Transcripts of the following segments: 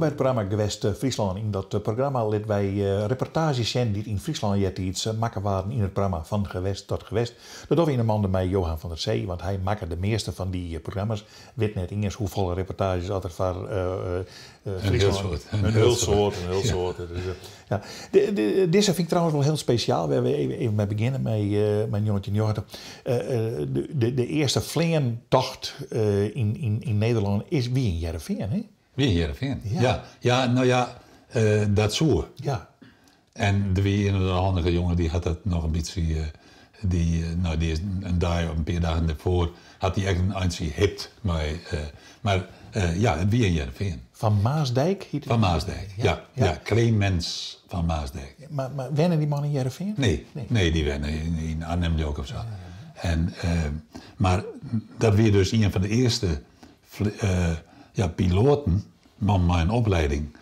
Wolkom by it programma Gewest Fryslân. Yn dat programma litte wy reportaazjes sjen dy't yn Fryslân eartiids makke waarden yn it programma Van Gewest tot Gewest. Dat dogge we yn 'e mande mei Johan van der Zee, want hy makke de measte fan dy programma's. Wit net iens hoefolle reportaazjes oft er foar Een hiel soad. Een hiel soad, in hiel soad. Ja. Dizze fyn ik trouwens wol hiel spesjaal, wêr't we even mei begjinne, mei 1990. De earste fleantocht yn Nederlân is, wie yn Hearrenfean, hè? Wie yn Hearrenfean, ja. Ja, no ja, dat soe. Ja. En der wie ien of oare handige jonge dy hat dat noch in bytsje, dy, no dy is in dei of in pear dagen dêrfoar hat dy ek in eintsje hipt mei, mar ja, it wie yn Hearrenfean. Van Maasdijk hiet Van Maasdijk, ja, ja. Clemens van Maasdijk. Mar wenne dy man yn Hearrenfean? Nee, nee, dy wenne yn Arnhem leau ik of sa. En, mar dat wie dus ien fan de earste ja, piloaten, man mei in opleiding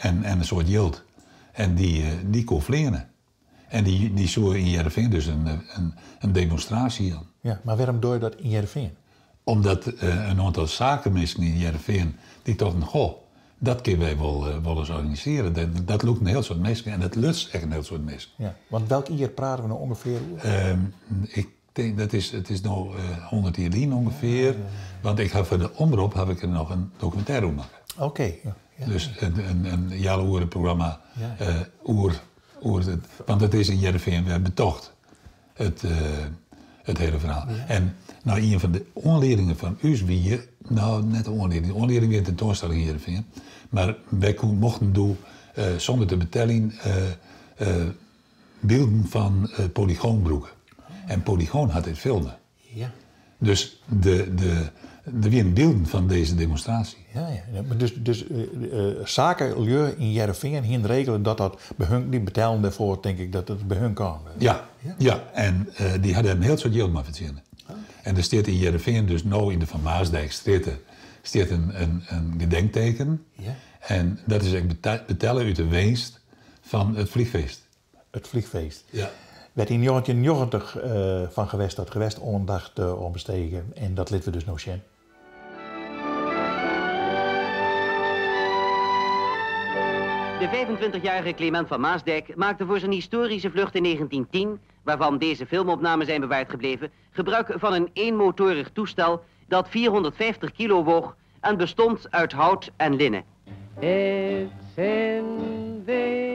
en in soad jild. En dy koe fleane. En dy soe yn Hearrenfean dus in demonstraasje jaan. Ja, mar wêrom doar je dat yn Hearrenfean? Omdat in oantal sakeminsken yn Hearrenfean dy tochten, goh, dat kinne wy wol ris organisearje. Dat lûkt in hiel soad minsken en dat luts ek in hiel soad minsken. Ja, want welk jier prate we no ûngefear oer? Ik tink, dat is, it is no 100 jier lyn ûngefear. Want ik ha foar de Omrop haw ik der noch in dokumintêre oer makke. Oké. Ja. Dus in healoere programma oer, oer it, want it is yn Hearrenfean wer betocht, it, it hiele ferhaal. En no ien fan de oanliedingen fan ús wie, no net de oanlieding, de oanlieding wie in tentoanstelling yn Hearrenfean, mar wy koenen, mochten doe sûnder te beteljen bylden fan Polygoon brûke. En Polygoon hat dit filme. Ja. Dus de, de, der wienen bylden fan dizze demonstraasje. Ja, ja. Maar dus sakelju yn Hearrenfean hienen regele dat dat by hun, dy betellen dêrfoar, tink ik, dat it by hun kaam. Ja, ja. En dy ha dêr in hiel soad jild mei fertsjinne. En der stiet yn Hearrenfean dus no yn de Van Maasdijkstrjitte stiet in gedenkteken. Ja. En dat is ek betelle út de winst fan it vliegfeest. It vliegfeest. Ja. Wêr't yn 1990 Van Gewest tot Gewest oandacht oan bestege en dat litte we dus no sjen. De 25-jarige Clement van Maasdijk maakte voor zijn historische vlucht in 1910, waarvan deze filmopnamen zijn bewaard gebleven, gebruik van een eenmotorig toestel dat 450 kilo woog en bestond uit hout en linnen.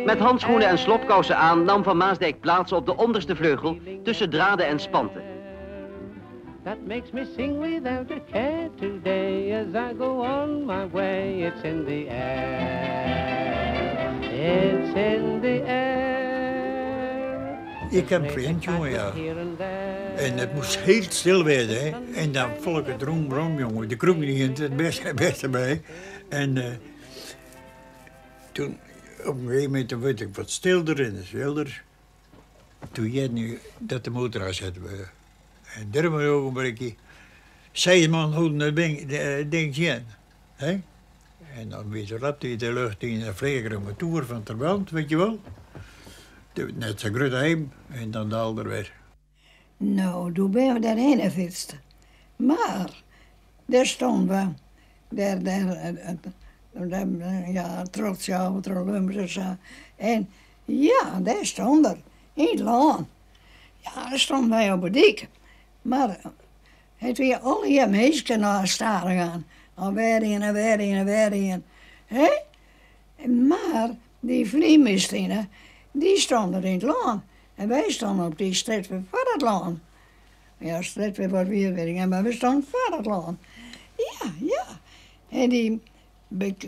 Met handschoenen en slobkousen aan nam Van Maasdijk plaats op de onderste vleugel tussen draden en spanten. That makes me sing without a care today as I go on my way. It's in the air. It's in the air. Ik heb fleand, jongen, ja. En het moest heel stil worden, hè. En dan volk het roem, jongen. De kroeg niet het beste, beste bij. En toen, op een gegeven moment, werd ik wat stilder en stilder. Toen jij nu dat de motor aanzette. En daar maar ook een berichtje. Zes man houden het ding in. Hè? En dan weer zo rap die de lucht in en vleeg er een toer van Terband, weet je wel. Net zo groot heem en dan daalde er weer. No, doe binne we dêrhinne fytst. Mar dêr stonden we, dêr, dêr, ja, troch Tsjouwe, troch Lumbers en sa. En ja, dêr stond er, yn it lân. Ja, dêr stonden wy op 'e dyk. Mar it wie allegear minsken nei stadichoan. Al wer ien en wer ien en wer ien. Hè? Mar dy fleanmasine, dy stond der yn it lân. En wy stonden op dy strjitte foar it lân. Ja, strjitte wat wie, weet ik net, mar we stonden foar it lân. Ja, ja. En dy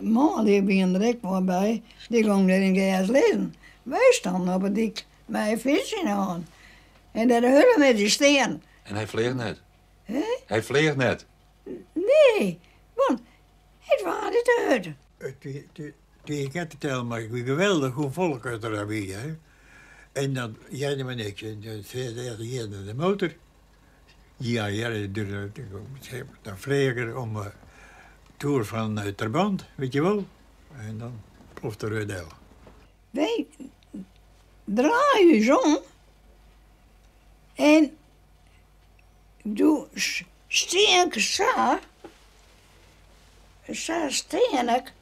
manlju wienen der ek wol by, dy gongen dêr yn it gers lizzen. Wy stonden op 'e dyk mei in fyts yn 'e hân. En dêr de hiele middei stean. En hy fleach net? Hè? Hy fleach net? Nee, want it waard te hurd. It wie net te tellen, mar it wie geweldich hoe folk it der wie. Hè. En dan hearde men niks. En dan hearde de motor. Ja, ja, dan fleach er om de toer fan Terbant, weet je wel. En dan plofte er del. Wy draaie ús om en doe stean ik sa, sa stean ik.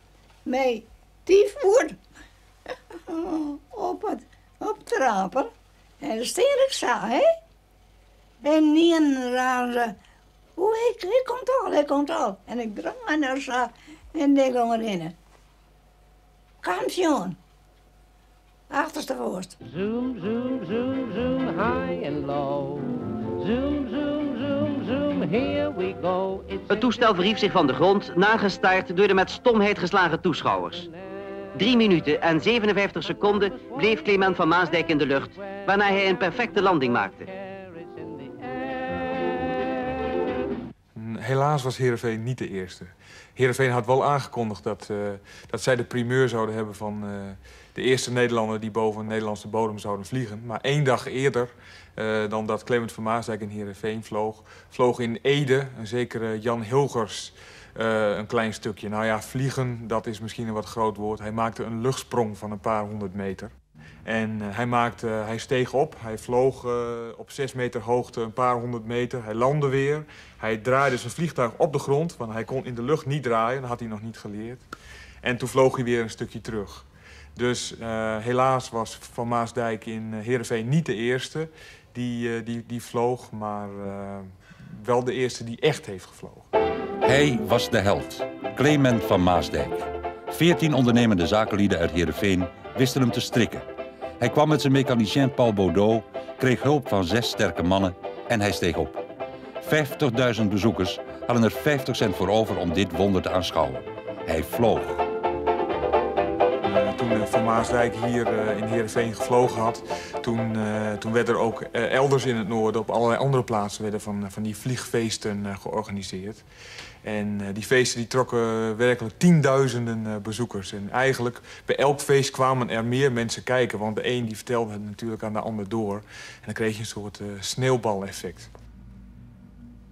Mei dy foet op it op trapen en dan stean ik sa, hè. En ynienen razen se, o, hy komt al, hy komt al. En ik draai no sa en dêr gong er hinne. Kampioen. Achterstefoarst. Zoom, zoom, zoom, zoom, high and low. Zoom, zoom, zoom, zoom, here we go. It's Het toestel verhief zich van de grond, nagestaard door de met stomheid geslagen toeschouwers. 3 minuten en 57 seconden bleef Clement van Maasdijk in de lucht, waarna hij een perfecte landing maakte. Helaas was Heerenveen niet de eerste. Heerenveen had wel aangekondigd dat zij de primeur zouden hebben van de eerste Nederlander die boven de Nederlandse bodem zouden vliegen. Maar 1 dag eerder dan dat Clement van Maasdijk in Heerenveen vloog, vloog in Ede een zekere Jan Hilgers een klein stukje. Vliegen, dat is misschien een wat groot woord. Hij maakte een luchtsprong van een paar 100 meter. En hij steeg op, hij vloog op 6 meter hoogte een paar 100 meter. Hij landde weer. Hij draaide zijn vliegtuig op de grond, want hij kon in de lucht niet draaien. Dat had hij nog niet geleerd. En toen vloog hij weer een stukje terug. Dus helaas was Van Maasdijk in Heerenveen niet de eerste die vloog, maar wel de eerste die echt heeft gevlogen. Hij was de held, Clement van Maasdijk. 14 ondernemende zakenlieden uit Heerenveen wisten hem te strikken. Hij kwam met zijn mechanicien Paul Baudot, kreeg hulp van 6 sterke mannen en hij steeg op. 50.000 bezoekers hadden er 50 cent voor over om dit wonder te aanschouwen. Hij vloog. Toen Van Maasdijk hier in Heerenveen gevlogen had, toen werd er ook elders in het noorden, op allerlei andere plaatsen, werden van die vliegfeesten georganiseerd. En die feesten die trokken werkelijk tienduizenden bezoekers. En eigenlijk bij elk feest kwamen er meer mensen kijken, want de een die vertelde het natuurlijk aan de ander door. En dan kreeg je een soort sneeuwbaleffect.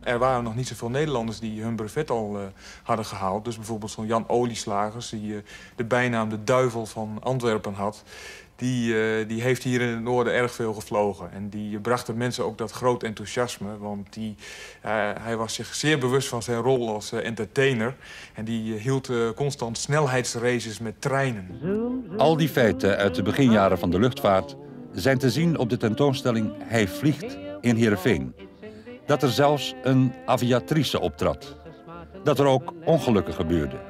Er waren nog niet zoveel Nederlanders die hun brevet al hadden gehaald. Dus bijvoorbeeld zo'n Jan Olieslagers, die de bijnaam de duivel van Antwerpen had. Die heeft hier in het noorden erg veel gevlogen. En die bracht de mensen ook dat groot enthousiasme. Want hij was zich zeer bewust van zijn rol als entertainer. En die hield constant snelheidsraces met treinen. Al die feiten uit de beginjaren van de luchtvaart zijn te zien op de tentoonstelling Hij vliegt in Heerenveen. Dat er zelfs een aviatrice optrad. Dat er ook ongelukken gebeurden.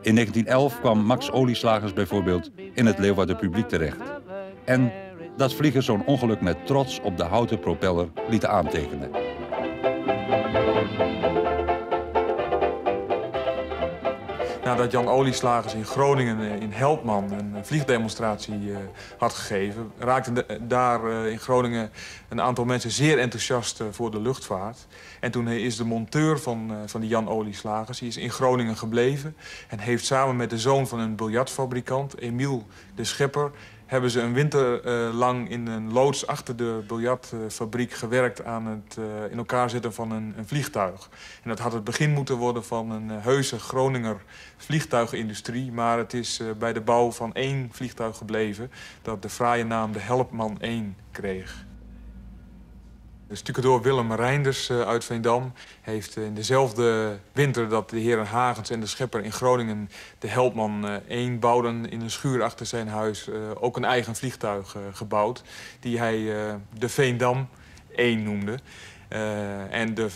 In 1911 kwam Max Olieslagers bijvoorbeeld in het Leeuwarden publiek terecht. En dat vliegers zo'n ongeluk met trots op de houten propeller lieten aantekenen. Nadat Jan Olieslagers in Groningen in Helpman een vliegdemonstratie had gegeven, raakten daar in Groningen een aantal mensen zeer enthousiast voor de luchtvaart. En toen is de monteur van die Jan Olieslagers, die is in Groningen gebleven en heeft samen met de zoon van een biljartfabrikant, Emiel de Schepper, hebben ze een winter lang in een loods achter de biljartfabriek gewerkt aan het in elkaar zetten van een vliegtuig. En dat had het begin moeten worden van een heuse Groninger vliegtuigindustrie, maar het is bij de bouw van 1 vliegtuig gebleven dat de fraaie naam de Helpman 1 kreeg. De stucadoor Willem Reinders uit Veendam heeft in dezelfde winter dat de heren Hagens en de Schepper in Groningen de Helpman 1 bouwden in een schuur achter zijn huis ook een eigen vliegtuig gebouwd, die hij de Veendam 1 noemde. En de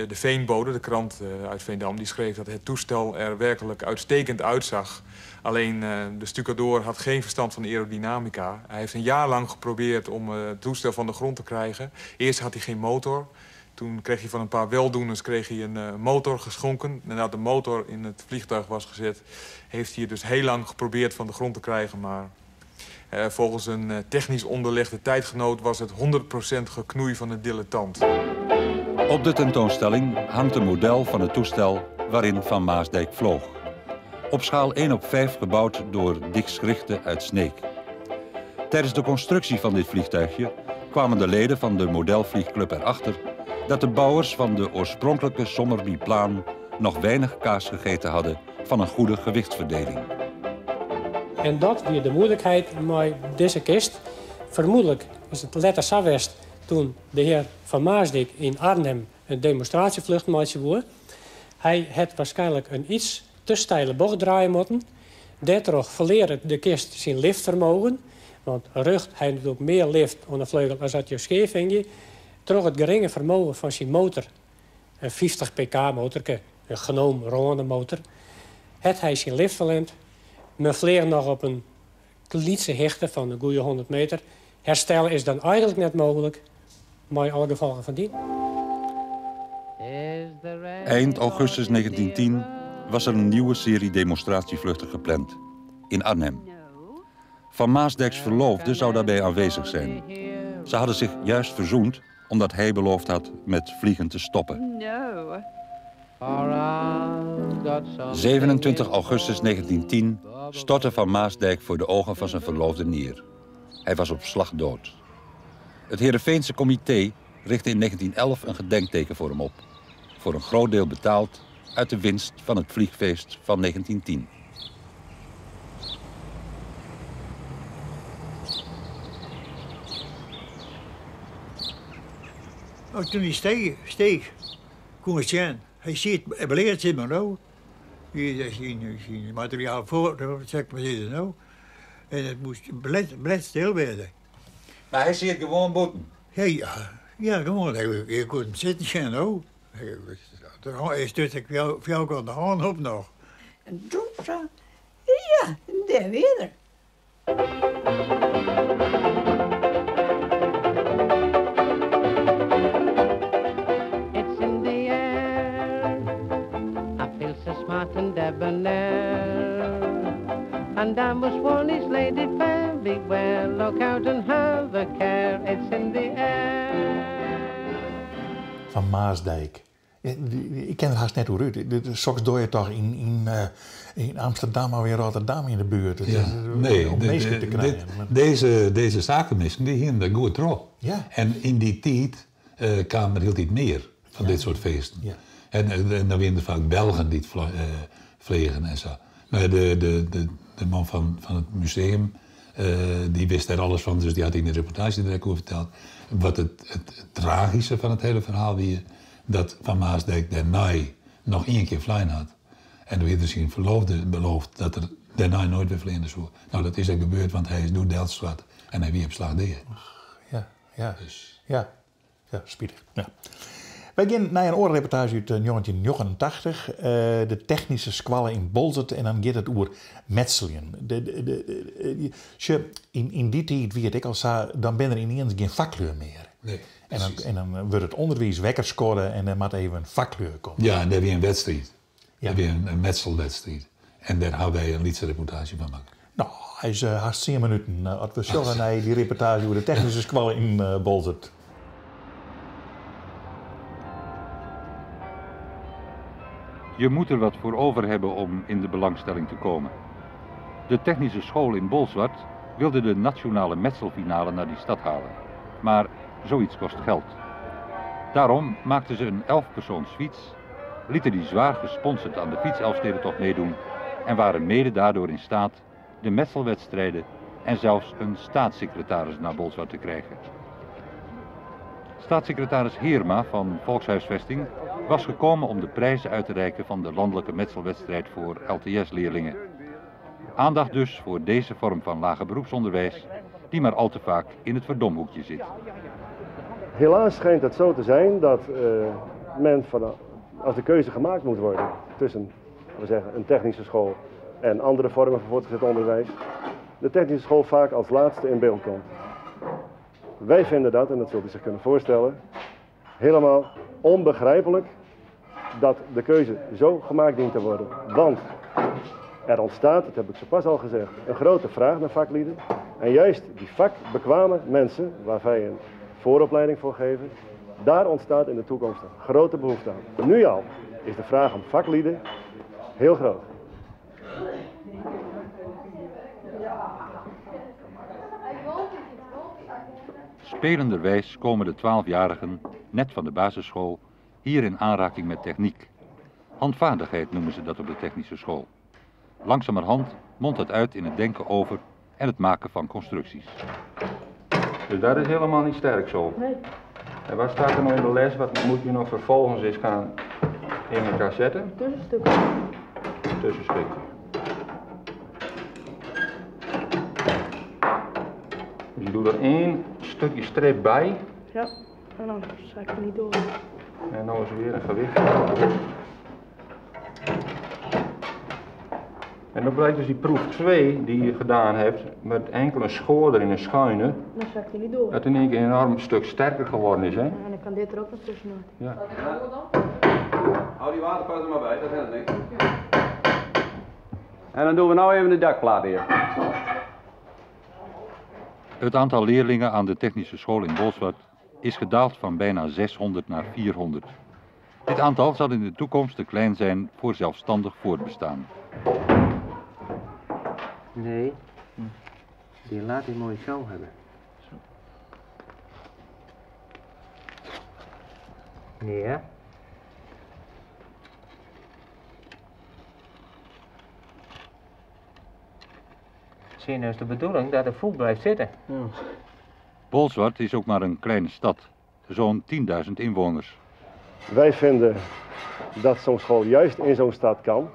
Veenbode, de krant uit Veendam, die schreef dat het toestel er werkelijk uitstekend uitzag. Alleen de stucadoor had geen verstand van aerodynamica. Hij heeft een jaar lang geprobeerd om het toestel van de grond te krijgen. Eerst had hij geen motor. Toen kreeg hij van een paar weldoeners een motor geschonken. Nadat de motor in het vliegtuig was gezet, heeft hij het dus heel lang geprobeerd van de grond te krijgen. Maar volgens een technisch onderlegde tijdgenoot was het 100% geknoei van de dilettant. Op de tentoonstelling hangt een model van het toestel waarin Van Maasdijk vloog. Op schaal 1 op 5 gebouwd door Dick Schrichte uit Sneek. Tijdens de constructie van dit vliegtuigje kwamen de leden van de modelvliegclub erachter dat de bouwers van de oorspronkelijke Sommerbieplaan nog weinig kaas gegeten hadden van een goede gewichtsverdeling. En dat weer de moeilijkheid met deze kist. Vermoedelijk is het letter Sawest toen de heer Van Maasdijk in Arnhem een demonstratievlucht maakte. Hij had waarschijnlijk een iets te steile bocht draaien moeten. Dêrtroch ferlear de kist syn liftfermogen, want rjocht ha je natuerlik mear lift oan de fleugel as dat jo skeef hingje. Troch it geringe fermogen fan syn motor, in 50 pk motorke, in Gnome rânemotor, hat hy syn lift ferlern. Men fleach noch op in lytse hichte fan in goede 100 meter. Herstelle is dan eigentlik net mooglik, mei alle gefolgen fan dien. Eind augustus 1910 was er een nieuwe serie demonstratievluchten gepland in Arnhem. Van Maasdijks verloofde zou daarbij aanwezig zijn. Ze hadden zich juist verzoend omdat hij beloofd had met vliegen te stoppen. 27 augustus 1910 stortte Van Maasdijk voor de ogen van zijn verloofde neer. Hij was op slag dood. Het Heerenveense comité richtte in 1911 een gedenkteken voor hem op. Voor een groot deel betaald uit de winst van het vliegfeest van 1910. Oh, toen hij steeg, steeg kon ik zien. Hij ziet, hij beleert zich maar nou. Hier is zijn materiaal voor, zeg maar zitten nou. En het moest blet stil worden. Maar hij ziet gewoon boeten? Ja, ja, ja gewoon. Hij kon hem zitten zien nou. Hij stond ik jou aan de hand op nog. En toen zei ja, daar weer. It's in the air. I feel so smart and debonair. And I must warn this lady fair, beware, look out and have a care. It's in the air. Van Maasdijk. Ik ken het haast net hoe uit. Soks doe je toch in Amsterdam of in Rotterdam in de buurt. Ja, nee, om mensen te krijgen. Deze zakenmensen die gingen daar goed terug. Ja. En in die tijd kwamen er heel tijd meer van dit soort feesten. Ja. En dan waren er vaak Belgen die het vliegen en zo. Maar de man van het museum, die wist daar alles van, dus die had in de reportage direct over verteld. Wat het tragische van het hele verhaal weer, dat Van Maasdijk daarna nog één keer vliegen had. En toen werd zijn verloofde beloofd dat er daarna nooit weer vliegen zou. Nou, dat is ook gebeurd, want hij is door Delftstad en hij weer op slag deed. Ja, ja. Dus. Ja, ja, spijtig. Ja. Wij gaan naar een oorreportage uit 1989. De technische squallen in Bolzert en dan gaat het oer metselen. In die tijd, wie het ik al zei, dan ben er ineens geen vakkleur meer. Nee, en dan wordt het onderwijs wekker scoren en dan moet even een vakkleur komen. Ja, en daar weer een wedstrijd. Ja. Daar weer een metselwedstrijd. En daar hebben wij een liedse reportage van maken. Nou, hij is haast 10 minuten. Als we zorgen naar die reportage over de technische squallen in Bolzert. Je moet er wat voor over hebben om in de belangstelling te komen. De technische school in Bolsward wilde de nationale metselfinale naar die stad halen. Maar zoiets kost geld. Daarom maakten ze een 11-persoons fiets, lieten die zwaar gesponsord aan de fietselfstedentocht meedoen en waren mede daardoor in staat de metselwedstrijden en zelfs een staatssecretaris naar Bolsward te krijgen. Staatssecretaris Heerma van Volkshuisvesting was gekomen om de prijzen uit te reiken van de landelijke metselwedstrijd voor LTS-leerlingen. Aandacht dus voor deze vorm van lage beroepsonderwijs, die maar al te vaak in het verdomhoekje zit. Helaas schijnt het zo te zijn dat men als de keuze gemaakt moet worden tussen, laten we zeggen, een technische school en andere vormen van voortgezet onderwijs, de technische school vaak als laatste in beeld komt. Wij vinden dat, en dat zult u zich kunnen voorstellen, helemaal onbegrijpelijk dat de keuze zo gemaakt dient te worden. Want er ontstaat, dat heb ik zo pas al gezegd, een grote vraag naar vaklieden. En juist die vakbekwame mensen, waar wij een vooropleiding voor geven, daar ontstaat in de toekomst een grote behoefte aan. Nu al is de vraag om vaklieden heel groot. Spelenderwijs komen de 12-jarigen, net van de basisschool, hier in aanraking met techniek. Handvaardigheid noemen ze dat op de technische school. Langzamerhand mondt het uit in het denken over en het maken van constructies. Dus dat is helemaal niet sterk zo? Nee. En wat staat er nou in de les? Wat moet je nog vervolgens eens gaan in elkaar zetten? Tussenstukje. Tussenstukje. Dus je doet er één stukje strip bij. Ja, en dan zak ik niet door. En dan is er weer een gewicht. En dan blijkt dus die proef 2 die je gedaan hebt, met enkel een schoor erin, een schuine, Dan zakt hij niet door. dat in één keer een enorm stuk sterker geworden is. Hè? En dan kan dit er ook nog tussenuit. Ja. Hou die waterpas er maar bij, dat helpt niks. En dan doen we nou even de dakplaat hier. Het aantal leerlingen aan de technische school in Bolsward is gedaald van bijna 600 naar 400. Dit aantal zal in de toekomst te klein zijn voor zelfstandig voortbestaan. Nee, die laat hij mooi zo hebben. Ja. Zie je, nou is de bedoeling dat de voet blijft zitten. Bolsward is ook maar een kleine stad, zo'n 10.000 inwoners. Wij vinden dat zo'n school juist in zo'n stad kan.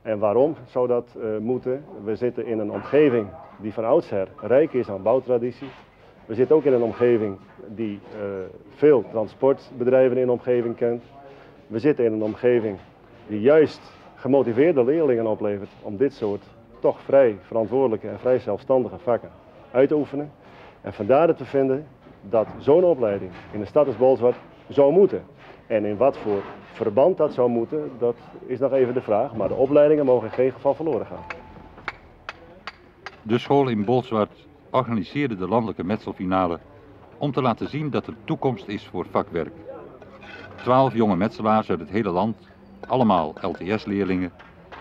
En waarom zou dat moeten? We zitten in een omgeving die van oudsher rijk is aan bouwtraditie. We zitten ook in een omgeving die veel transportbedrijven in de omgeving kent. We zitten in een omgeving die juist gemotiveerde leerlingen oplevert om dit soort toch vrij verantwoordelijke en vrij zelfstandige vakken uit te oefenen. En vandaar dat we vinden dat zo'n opleiding in de stad als Bolsward zou moeten. En in wat voor verband dat zou moeten, dat is nog even de vraag. Maar de opleidingen mogen in geen geval verloren gaan. De school in Bolsward organiseerde de landelijke metselfinale om te laten zien dat er toekomst is voor vakwerk. 12 jonge metselaars uit het hele land, allemaal LTS-leerlingen,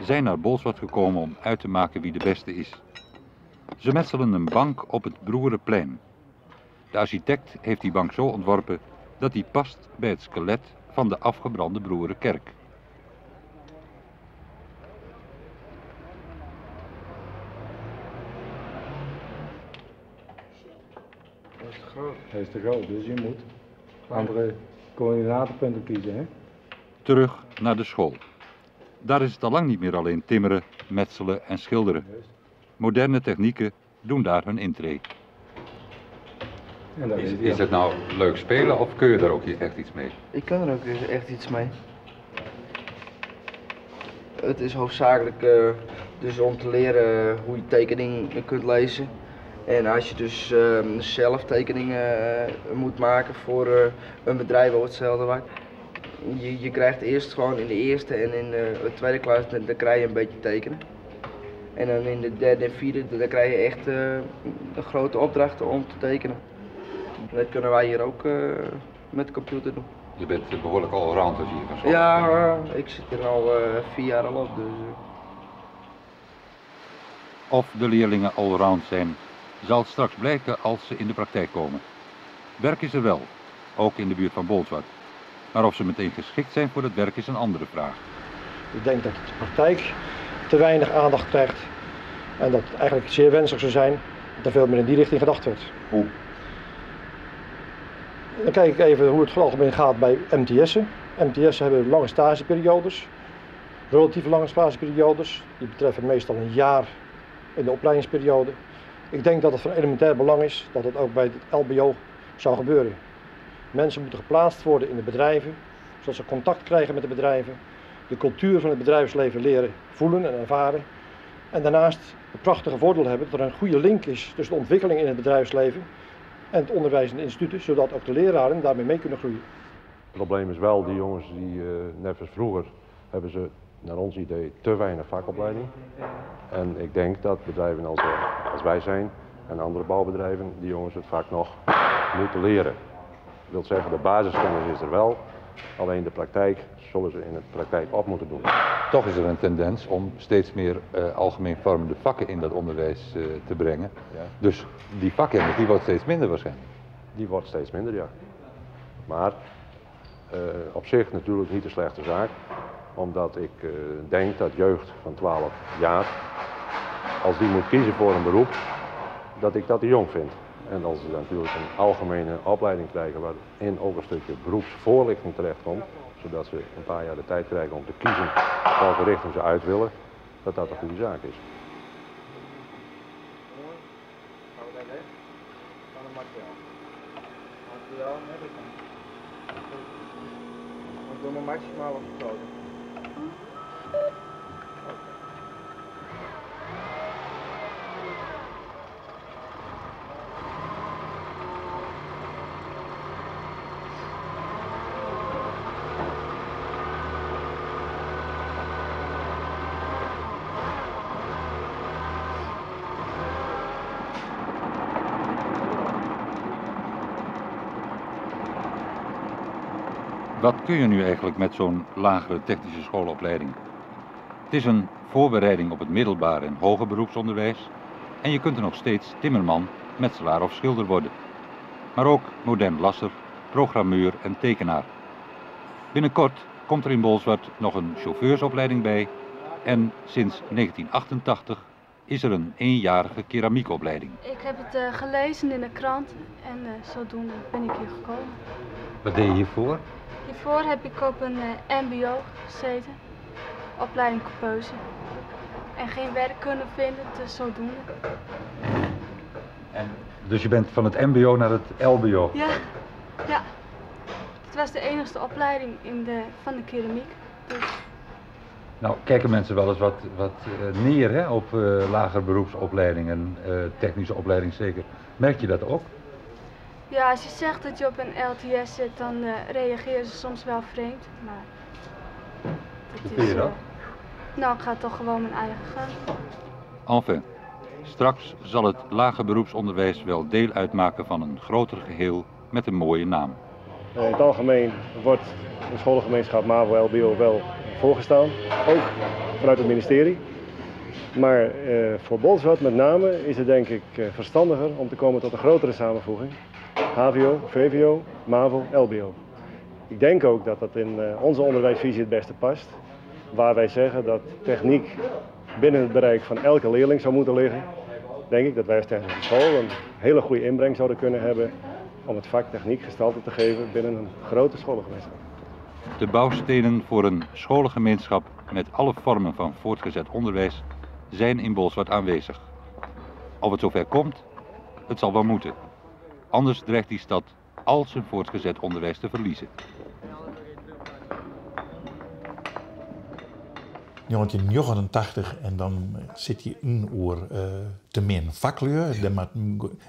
zijn naar Bolsward gekomen om uit te maken wie de beste is. Ze metselen een bank op het Broerenplein. De architect heeft die bank zo ontworpen dat die past bij het skelet van de afgebrande Broerenkerk. Dat is te groot. Dat is te groot, dus je moet andere coördinatenpunten kiezen. Hè? Terug naar de school. Daar is het al lang niet meer alleen timmeren, metselen en schilderen. Moderne technieken doen daar hun intree. En daar Is, is die is het nou leuk spelen of kun je daar ook echt iets mee? Ik kan er ook echt iets mee. Het is hoofdzakelijk dus om te leren hoe je tekeningen kunt lezen. En als je dus zelf tekeningen moet maken voor een bedrijf of hetzelfde wat. Je krijgt eerst gewoon in de eerste en in de tweede klas, dan krijg je een beetje tekenen. En dan in de derde en vierde, dan krijg je echt de grote opdrachten om te tekenen. En dat kunnen wij hier ook met de computer doen. Je bent behoorlijk allround als je hier van school Ja, ik zit er al 4 jaar al op. Dus. Of de leerlingen allround zijn, zal straks blijken als ze in de praktijk komen. Werk is er wel, ook in de buurt van Bolsward. Maar of ze meteen geschikt zijn voor het werk is een andere vraag. Ik denk dat de praktijk te weinig aandacht krijgt en dat het eigenlijk zeer wenselijk zou zijn dat er veel meer in die richting gedacht werd. Hoe? Dan kijk ik even hoe het algemeen gaat bij MTS'en. MTS'en hebben lange stageperiodes, relatief lange stageperiodes. Die betreffen meestal een jaar in de opleidingsperiode. Ik denk dat het van elementair belang is dat dat ook bij het LBO zou gebeuren. Mensen moeten geplaatst worden in de bedrijven, zodat ze contact krijgen met de bedrijven, de cultuur van het bedrijfsleven leren voelen en ervaren. En daarnaast het prachtige voordeel hebben dat er een goede link is tussen de ontwikkeling in het bedrijfsleven en het onderwijs in de instituten, zodat ook de leraren daarmee mee kunnen groeien. Het probleem is wel, die jongens die net als vroeger hebben ze naar ons idee te weinig vakopleiding. En ik denk dat bedrijven als wij zijn en andere bouwbedrijven, die jongens het vak nog moeten leren. Dat wil zeggen, de basiskennis is er wel, alleen de praktijk zullen ze in de praktijk op moeten doen. Toch is er een tendens om steeds meer algemeen vormende vakken in dat onderwijs te brengen. Ja. Dus die vakkennis die wordt steeds minder waarschijnlijk. Die wordt steeds minder, ja. Maar op zich natuurlijk niet een slechte zaak, omdat ik denk dat jeugd van 12 jaar, als die moet kiezen voor een beroep, dat ik dat te jong vind. En als ze natuurlijk een algemene opleiding krijgen waarin ook een stukje beroepsvoorlichting terechtkomt, zodat ze een paar jaar de tijd krijgen om te kiezen welke richting ze uit willen, dat dat een goede zaak is. Materiaal. Materiaal heb ik niet. Ik doe maar maximale vergroting. Wat kun je nu eigenlijk met zo'n lagere technische schoolopleiding? Het is een voorbereiding op het middelbaar en hoger beroepsonderwijs en je kunt er nog steeds timmerman, metselaar of schilder worden. Maar ook modern lasser, programmeur en tekenaar. Binnenkort komt er in Bolsward nog een chauffeursopleiding bij en sinds 1988 is er een eenjarige keramiekopleiding. Ik heb het gelezen in de krant en zodoende ben ik hier gekomen. Wat deed je hiervoor? Hiervoor heb ik op een mbo gezeten, opleiding coupeuse. En geen werk kunnen vinden, dus zodoende. En dus je bent van het mbo naar het lbo? Ja, ja. Het was de enigste opleiding van de keramiek. Dus. Nou, kijken mensen wel eens wat neer, hè, op lager beroepsopleidingen, technische opleiding zeker. Merk je dat ook? Ja, als je zegt dat je op een LTS zit, dan reageren ze soms wel vreemd, maar dat Hoe vind je is, dat? Nou, ik ga toch gewoon mijn eigen gang. Enfin, straks zal het lager beroepsonderwijs wel deel uitmaken van een groter geheel met een mooie naam. In het algemeen wordt de scholengemeenschap MAVO-LBO wel voorgestaan, ook vanuit het ministerie. Maar voor Bolsward met name is het denk ik verstandiger om te komen tot een grotere samenvoeging. HVO, VWO, MAVO, LBO. Ik denk ook dat dat in onze onderwijsvisie het beste past. Waar wij zeggen dat techniek binnen het bereik van elke leerling zou moeten liggen. Denk ik dat wij als technische school een hele goede inbreng zouden kunnen hebben om het vak techniek gestalte te geven binnen een grote scholengemeenschap. De bouwstenen voor een scholengemeenschap met alle vormen van voortgezet onderwijs zijn in Bolsward aanwezig. Of het zover komt, het zal wel moeten. Anders dreigt die stad al zijn voortgezet onderwijs te verliezen. 1989 en dan zit je een oor te min vakleur. Ja.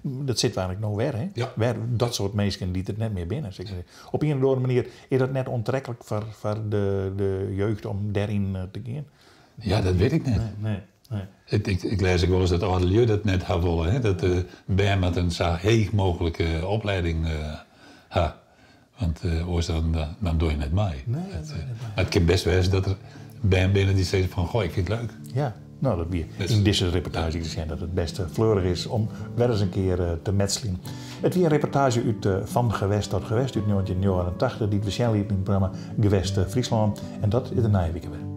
Dat zit eigenlijk nog weer, hè? Ja. Weer dat soort mensen die het net meer binnen. Zeg maar. Op een of andere manier is dat net onttrekkelijk voor de jeugd om daarin te gaan. Ja, dat weet ik net. Nee, nee, nee. Ik lees ook wel eens dat oude dat net gaan willen, hè? Dat de BM met een zo heeg mogelijke opleiding ha. Want oors dan doe je net mee. Nee, nee, nee. Maar het kan best wezen dat er BM binnen die zegt van, goh, ik vind het leuk. Ja, nou, dat weer in deze reportage te zijn dat het beste fleurig is om wel eens een keer te metselen. Het weer een reportage uit Van Gewest tot Gewest uit 1989, die we zien in het programma Gewest Friesland. En dat is de Nijwiekenweg.